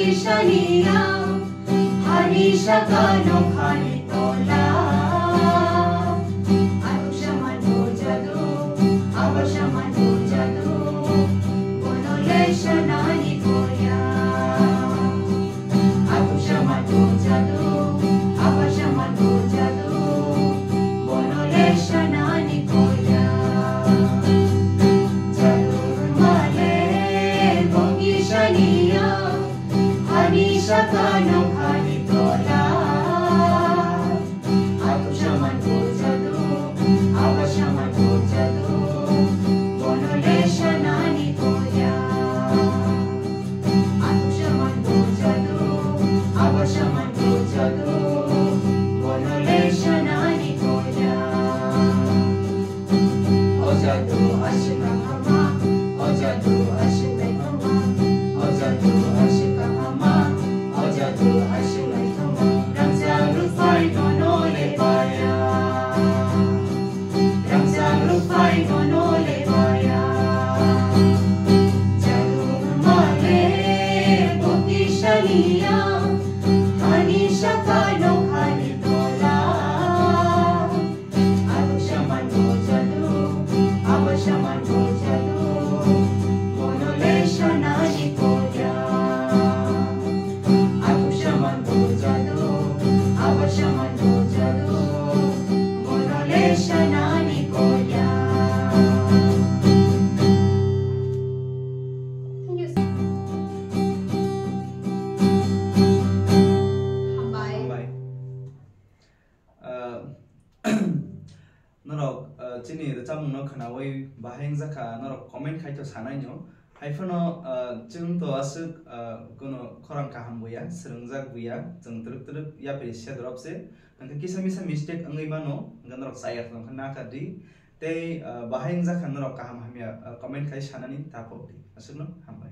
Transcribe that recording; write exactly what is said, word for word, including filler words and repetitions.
Isaniya, hani sakano khani tola. Aku shaman bojadu, aba shaman bojadu, bono lesha nani koya. Aku shaman bojadu, aba shaman bojadu, bono lesha nani koya. Jadu male bongi shaniya. Ani sakano khani tola. Aku shaman bojadu, aba shaman bojadu, bono lesha nani koya. Aku shaman bojadu, aba shaman bojadu, bono lesha nani koya. Ojadu asika hama, ojadu asika hama, ojadu asika hama, ojadu asika hama. Rangsa rupai no no le baya. Rangsa rupai no no le baya. Jalu male bukti shaliya, hani shaka no hani tola. Aku shaman bojadu, aba shaman bojadu, bono lesha nani koya. Aku shaman bojadu, aba shaman bojadu, bono lesha nani koya. Thank you, sir. Hambai. Hambai. Ah, norok, ah, chini rwchapmungno khwnawi bahai wngjakha, norok comment khai to sanai no. Haiphano, ah, chwng to aswk, ah, kuno khorang kaham buya, swrwngjak buya, chwng twrwk twrwk yapri sedorop se. Hwnkhe kisa misa mistake wngwi mano, hwnkhe norok chaya tongkha nakar di. Tei, ah, bahai wngjakha norok kaham hamya, ah, comment khai sanani tapok di. Aswkno hambai.